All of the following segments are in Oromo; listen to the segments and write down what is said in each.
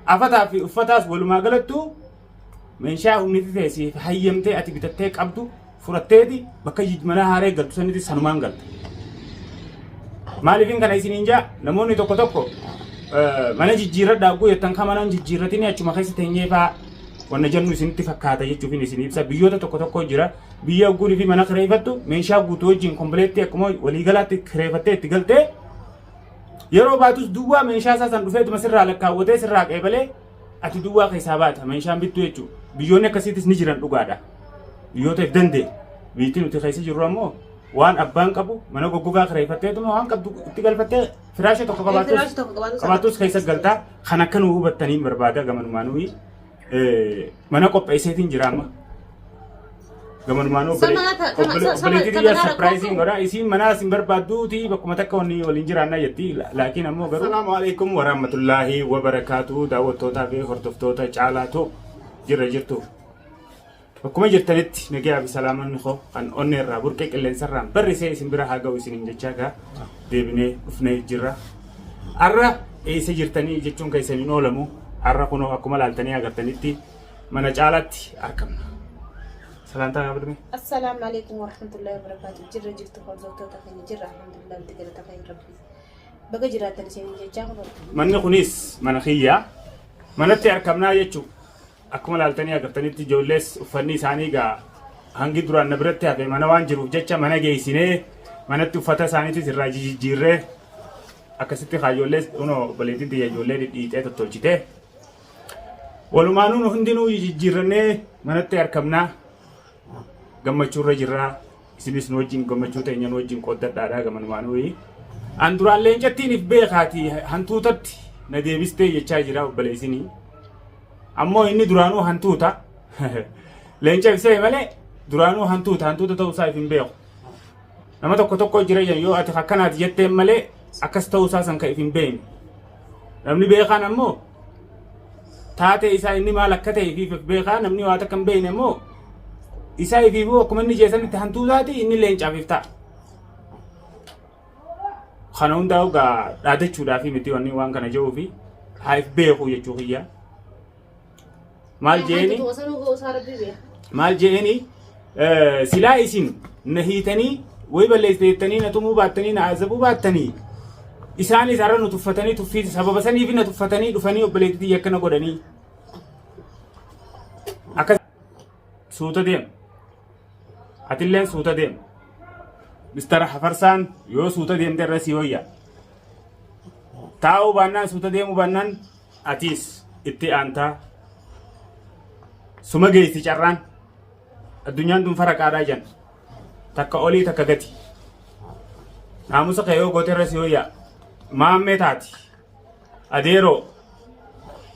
Afataa fi uffataas walumaa galattuu meeshaa humniti ta'e siif hayyamtee ati bitattee qabdu fudhatteeti bakka mana haaree galtu sanitti sanumaan galta. Maaliifin kana isiniin jaa namoonni tokko tokko mana jijjiirradhaa oguu jettan kan mana hin jijjiirratin achuma keessa teenyee fa'aa wanna jennu isinitti fakkaata jechuufin isin ibsa. Biyyoota tokko tokko jira. Biyya ogguunii fi mana kireeffattu meeshaa guutuu wajjin kompleetti akkuma waliigalaatti kireeffattee itti galtee yeroo baatus duwwaa meeshaa isaa san dhufeetuma sirraa lakkaawwatee sirraa qeebalee ati duwwaa keessaa baata meeshaan bittu jechuudha. Biyyoonni akkasiitis ni jiran dhugaadha. Biyyoota if danda'e. Biyyi nuti keessa jirru ammoo waan abbaan qabu mana goggogaa kireeffatteetuma waan qabdu itti galfattee firaasha tokko qabaatus Firaasha tokko qabaatus qabaatus keessa galtaa kan akka nu hubattaniin barbaada gamanumaanuu mana qopheesseetiin jira amma. Gamanumaanuu obboleettii xiyya sapiraayiziin godha isiin manaa isin barbaadduuti bakkuma takka wanni waliin jiraannaa jetti laakiin ammoo garuu. Assalaamu alaikum warahmatullaahi wabarakaatu daawwattootaa fi hordoftoota caalaatu jirra jirtu. Bakkuma jirtanitti nagayaa fi salaamanni koo kan onnee irraa burqee qilleensarraan barrisee isin bira haa ga'u isiniin jechaa gaa deebinee dhufnee jirra. Har'a eessa jirtanii jechuun keessan hin oolamu. Har'a kunoo akkuma laaltanii agartanitti mana caalaatti argamna. Salaantaa gaafadhume. Assalaamu alaikum warahmatullahi wabarakatuh. Jirra jirtu hordoftoota keenya jirra alhamdulillah itti galata kan rabbi. Baga jiraattan isiniin jechaa kunoo. Manni kunis mana kiyyaa. Manatti argamnaa jechuudha. Akkuma laaltanii agartanitti ijoollees uffanni isaanii egaa hangi duraan na biratti hafe mana waan jiruuf jecha mana geessinee manatti uffata isaaniitis irraa jijjiirree akkasitti kaa ijoollees kunoo obboleettiin tiyya ijoollee dhidhiixee tottolchitee walumaanuu nu hundinuu jijjiirrannee manatti argamnaa gammachuurra jirraa isinis nu wajjin gammachuu teenya nu wajjin qooddadhaadhaa gamanumaanuu an duraan leencattiin if beekaati hantuutatti na deebistee jechaa jira obboleessinii. Ammoo inni duraanuu hantuuta. Leenca ibsee malee duraanuu hantuuta hantuuta ta'uu isaa if hin beeku. Nama tokko tokko jira jedhan yoo ati akkanaati jetteen malee akkas ta'uu isaa san kan if hin beekne. Namni beekaan ammoo taatee isaa inni maal akka ta'e ifiif if beekaa namni waa takka hin beekne ammoo isaa ifiifuu akkuma inni jeesanitti hantuutaati inni leencaaf if ta'a. Kana hundaa egaa dhaadachuudhaaf miti wanni waan kana jedhuu fi haa if beeku jechuu kiyya. Maal jeeni? Maal jeeni? Silaa isin na hiitanii wayi balleessite jettanii na tumuu baattanii na azabuu baattanii isaanis har'a nu tuffatanii tuffii sababa saniif na tuffatanii dhufanii obboleettii tiyya akkana godhanii akka suuta deema. Atilleen suuta deem. Mr. Hafarsaan yoo suuta deemte irra si hoyya. Taa'uu baannaan suuta deemuu baannaan atiis itti aantaa. Suma geessi carraan. Addunyaan tun faraqaadhaa jan. Takka olii takka gadi. Naamusa kee yoo goote irra si hoyya. Maammee taati. Adeeroo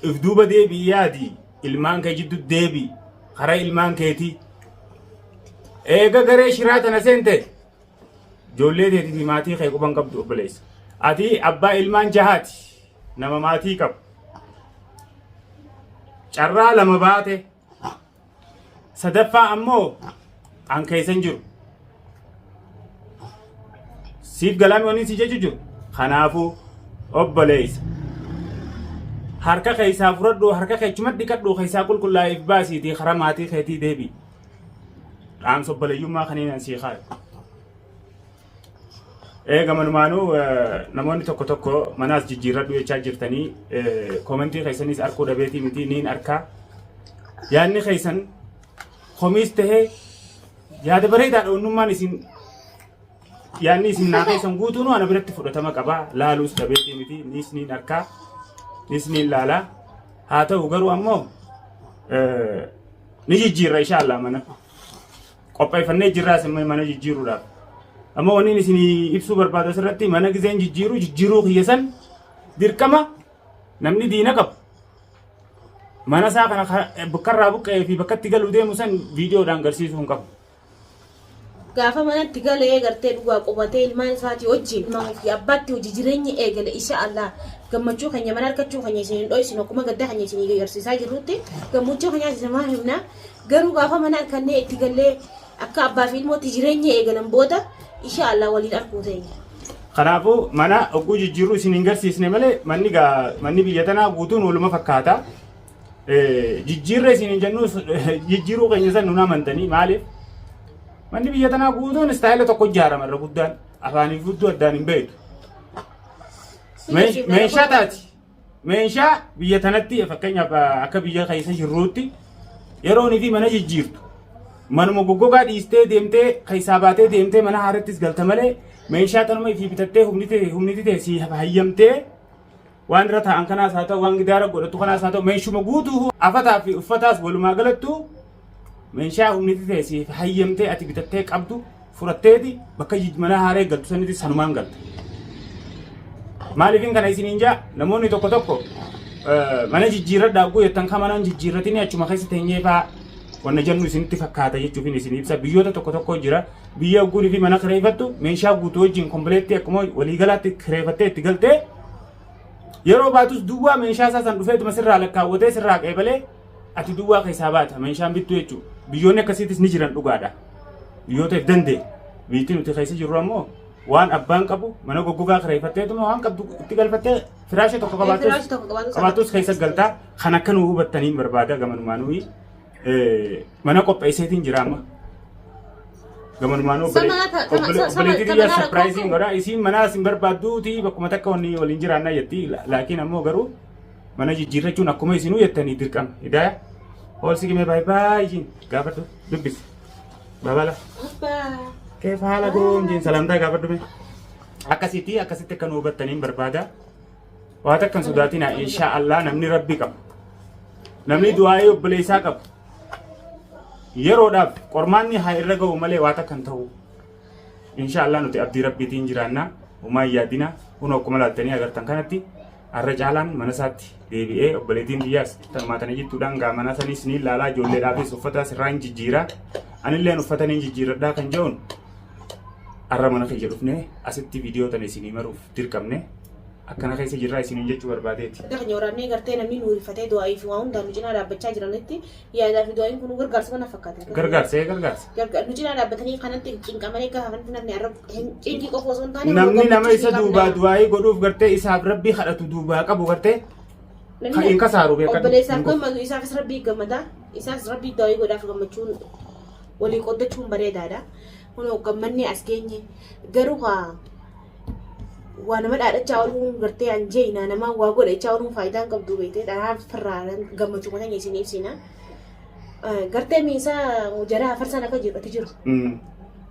if duuba deebi'i yaadi ilmaan kee jiddu deebi'i karaa ilmaan keetii. Eega garee shiraa tana seente ijoollee teetii fi maatii kee quban qabdu obboleessa. Ati abbaa ilmaan jahaati nama maatii qabu. Carraa lama baate Sadaffaa ammoo an keessa hin jiru. Siif galaami wanni si jechu jiru. Kanaafuu obboleessa. Harka keessaa fudhadhu harka keechuma dhiqadhu keessaa qulqullaa'eef baasiitii karaa maatii keetii deebi'i. Dhaamsa obboleeyyummaa kaniin an sii kaayu. Ee gamanumaanuu namoonni tokko tokko manaas jijjiirradhu jechaa jirtanii koomentii keessanis arkuu dhabeetii miti niin arkaa. Yaadni keessan komiis tahee yaada bareedaadha onnummaan isin yaadni isin naa keessan guutuun ana biratti fudhatama qaba laaluus dhabeetii miti niis niin arkaa niis niin laalaa haa ta'u garuu ammoo ni jijjiirra inshaAllah mana. Qopheeffannee jirraas immoo mana jijjiiruudhaaf. Amma wanni isin ibsuu barbaadu asirratti mana gizeen jijjiiruu jijjiiruu kiyya san dirqama namni diina qabu. Mana isaa kana bakka irraa buqqa'ee fi bakka itti galuu deemu san viidiyoodhaan garsiisuu hin qabu. Gaafa manatti galee gartee dhugaa qubatee ilmaan isaatii wajjin ilmaan ofii abbaatti hojii jireenya eegale insha Allah gammachuu keenya mana argachuu keenya isin hin dhoysinu akkuma gadda keenya isin agarsiisaa jirrutti gammachuu keenya isin himna. Garuu gaafa mana arkannee itti gallee akka abbaa fi ilmootti jireenya eegalan booda insha Allah waliin arguu teenya. Kanaafuu mana ogguu jijjiirruu isin hin garsiisne malee manni gaa manni biyya tanaa guutuun waluma fakkaata. Jijjiirra isin hin jennu, jijjiiruu keenya san nun amantanii. Maaliif manni biyya tanaa guutuun istaayila tokko ijaarama, irra guddaan afaanii guutuu addaan hin beektu. Meeshaa taati. Meeshaa biyya tanatti, fakkeenyaaf akka biyya keessa jirruutti, yeroo fi mana jijjiirtu manuma goggogaa dhiistee deemtee keessaa baatee deemtee mana haarattis galta malee, meeshaa tanuma ifii bitattee humniti ta'e si hayyamtee waan irra taa'an kanaas haa ta'u, waan gidaara godhatu kanaas haa ta'u, meeshuma guutuu afataa fi uffataas walumaa galattu meeshaa humniti ta'e si hayyamtee ati bitattee qabdu fudhatteeti bakka mana haaree galtu sanitti sanumaan galta. Maaliifin kana isiniin jaa? Namoonni tokko tokko mana jijjiirradhaa oguu jettan kan mana hin jijjiirratini achuma keessa teenyee fa'aa wanna jennu isinitti fakkaata jechuufin isin ibsa. Biyyoota tokko tokko jira, biyya ogguunii fi mana kireeffattu meeshaa guutuu wajjin kompleetti akkuma waliigalaatti kireeffattee itti galtee, yeroo baatus duwwaa meeshaa isaa san dhufeetuma sirraa lakkaawwatee sirraa qeebalee ati duwwaa keessaa baata, meeshaan bittu jechuudha. Biyyoonni akkasiitis ni jiran dhugaadha. Biyyoota if danda'e. Biyyi nuti keessa jirru ammoo waan abbaan qabu mana goggogaa kireeffatteetuma waan qabdu itti galfattee firaasha tokko qabaatus Firaasha tokko qabaatus qabaatus keessa galtaa. Kan akka nu hubattaniin barbaada. Gamanumaanuu mana qopheesseetiin jira amma. Gamanumaanuu obboleettii xiyyaa surprise godha. Isiin mana isin barbaadduuti bakkuma takka wanni waliin jiraannaa jetti. Laakiin ammoo garuu mana jijjiirrachuun akkuma isinuu jettanii dirqama. Hidaaya hoolsi gimee baay'ee baay'ee gaafadhu, dubbisi. Babala. Abbaa. Keef haala goon jeen salaamtaa gaafadhu mee. Akkasitti akkasitti akka nu hubattaniin barbaada. Waa takka hin sodaatina, insha Allah namni rabbi qabu. Namni du'aa'ee obboleessaa qabu. Yeroodhaaf qormaanni haa irra ga'u malee waa takka hin ta'u. Insha Allah nuti abdii rabbiitiin jiraanna. Homaa hin yaadina. Kun akkuma laaltanii agartan kanatti har'a caalaan mana isaatti deebi'ee, obboleettiin biyyaas tanumaa tana jettuudhaan gaa mana sanis ni ilaalaa, ijoolleedhaafis uffata sirraa hin jijjiira. Anilleen uffata ni jijjiiradhaa kan jedhuun har'a mana kiyya dhufnee asitti viidiyoo tana isinii maruuf dirqamne, akkana keessa jirraa isiniin jechuu barbaadeeti. Keenya waraabnee gartee namni nu rifatee du'aa'ii fi waa hundaan nu cinaa dhaabbachaa jiranitti yaadaa fi du'aa'iin kun gargaarsa mana fakkaata. Gargaarsa, ee, gargaarsa. Nu cinaa dhaabbatanii kanatti cinqamanii gaafa kanatti namni arra cinqii qofa osoo hin taane Namni nama isa duubaa du'aa'ii godhuuf gartee isaaf rabbii kadhatu duubaa qabu gartee kan hin kasaaru beekadhu. Obboleessaaf gammadu, isaafis rabbii gammada. Isaafis rabbii du'aa'ii godhaaf, gammachuun walii qoddachuun bareedaadha. Kun gammannee as geenye garuu haa waa nama dhaadhachaa ooluun gartee anjeeyna nama waa godhachaa ooluun faayidaa hin qabdu beektee, dharaaf firraa gammachuu kana isin ibsina. Gartee miisaa jaraa farsaan akka jedhati jiru.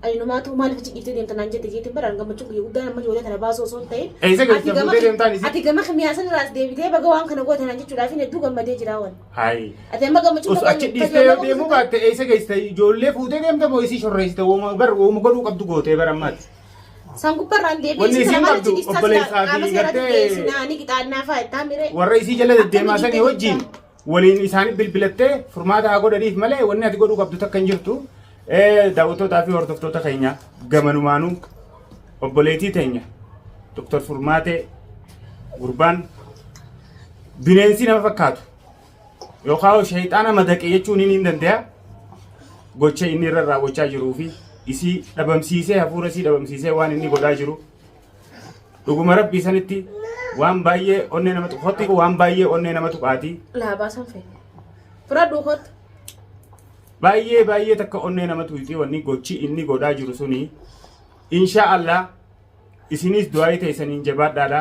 Ani numaatu maaliif achi dhiiftee deemta naan jette jeetiin baraan gammachuu guyyaa guddaan amma ijoollee tana baasuu osoo hin ta'in. Eessa geessite fuutee deemtaan isii? Ati gama kimiyaa irraas deebitee baga waan kana goote naan jechuudhaaf hedduu gammadee jira waan. Hayi. Ati amma gammachuu Os achi dhiistee yoo deemuu baatte eessa geessite? Ijoollee fuutee deemta moo isii shorreessite? Wooma bar wooma godhuu qabdu gootee bara ammaati. San gubbarraan deebi'ee Wanni isiin qabdu obboleessaa fi gartee ni qixaannaa fa'a ittaa miree. Warra isii jala deddeemaa sanii wajjin waliin isaanii bilbilattee furmaata haa godhaniif malee wanni ati godhuu qabdu takka hin jirtu. Daawwattootaa fi hordoftoota keenya, gamanumaanuu obboleettii teenya Dr. Furmaatee gurbaan bineensi nama fakkaatu yookaan shayxaana madaqe jechuun ni hin danda'a, gocha inni irra raawwachaa jiruu fi isii dhabamsiisee, hafuura isii dhabamsiisee waan inni godhaa jiru dhuguma rabbii sanitti waan baay'ee onnee nama tuqotti, waan baay'ee onnee nama tuqaati. Laabaa san fedhe. Fudhadhu kottu. Baay'ee baay'ee takka onnee nama tuqxi wanni gochi inni godhaa jiru suni. Insha Allah isinis du'aayii teessaniin jabaadhaadha.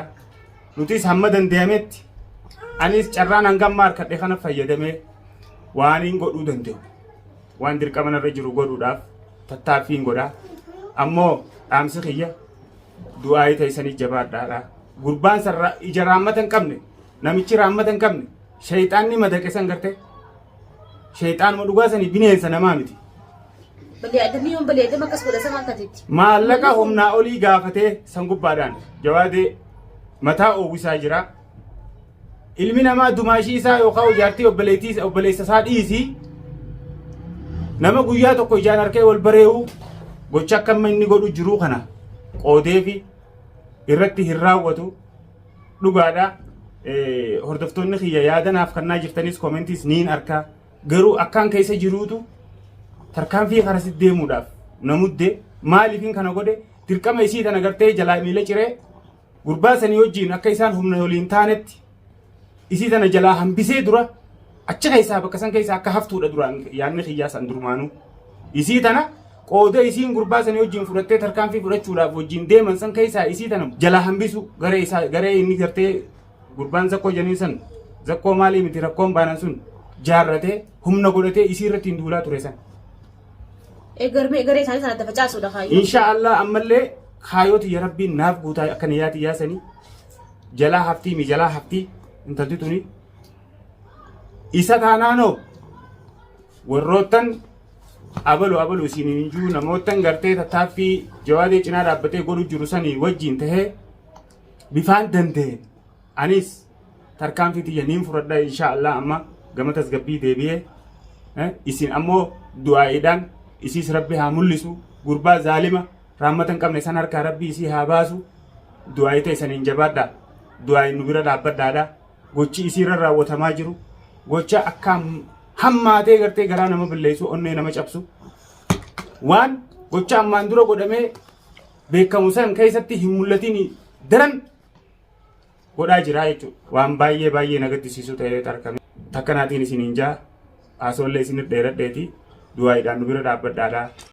Nutis hamma danda'ametti, anis carraan hanga ammaa harkadhe kana fayyadamee waan hin godhuu danda'u, waan dirqama narra jiru godhuudhaaf tattaaffiin godha. Ammoo dhaamsi kiyya du'aayii teessanii jabaadhaadha. Gurbaan sarara ija raammata hin qabne, namichi raammata hin qabne, shayxaanni madaqe san gartee shayxaanuma dhugaa sanii, bineensa namaa miti. Balee adamii yoon balee adama akkas godha sama akkatitti. Maallaqa humnaa olii gaafatee san gubbaadhaan jawaadee mataa oowwisaa jira. Ilmi namaa dumaashii isaa yookaan jaartii obboleettii obboleessa isaa dhiisii nama guyyaa tokko ijaan harkee wal baree'u gocha akka amma inni godhu jiruu kana qoodeefi irratti hin raawwatu dhugaadha. Hordoftoonni kiyya yaada naaf kannaa jirtanis koomentiis niin arkaa, garuu akkaan keessa jiruutu tarkaanfii karasitti deemuudhaaf namudde maaliifin kana godhe. Dirqama isii tana gartee jalaa miila ciree gurbaa sanii wajjiin akka isaan humna waliin taanetti isii tana jalaa hambisee dura achi keessaa bakka san keessaa akka haftuudha duraan yaadni kiyyaa san durumaanuu. Isii tana qooda isiin gurbaa sanii wajjiin fudhattee tarkaanfii fudhachuudhaaf wajjiin deeman san keessaa isii tana jalaa hambisu garee isaa garee inni gartee gurbaan zakkoo janiin san zakkoo maalii miti rakkoon baanan sun jaarratee humna godhatee isii irratti hin duulaa ture san. Garee garee isaanii sana adda facaasuudha kaayyoo. Insha Allah ammallee kaayoo tiyya rabbiin naaf guutaa akka niyyaa tiyyaa sanii jalaa haftii mi jalaa haftii intalti tuni isa taanaanoo warroottan abalu abalu isin hin jiru namoottan gartee tattaaffii jawaadee cinaa dhaabbatee godhu jiru sanii wajjiin tahee bifaan danda'een anis tarkaanfii tiyya niin fudhadha insha Allah amma gama tasgabbii deebi'ee isin ammoo du'aa'iidhaan isiis rabbi haa mul'isu gurbaa zaalima raammata hin qabne san harkaa rabbi isii haa baasu du'aa'ii ta'e saniin jabaadha du'aa'iin nu bira dhaabbadhaadha gochi isiirra raawwatamaa jiru gocha akkaan hammaatee gartee garaa nama balleessu onnee nama cabsu waan gocha ammaan dura godhamee beekamu san keessatti hin mul'atiin daran godhaa jira jechuudha. Waan baay'ee baay'ee na gaddisiisu ta'ee argame. Takka naatiin isiniin jaa haasoollee isinif dheeradheeti du'aa'iidhaan nu bira dhaabbadhaadha.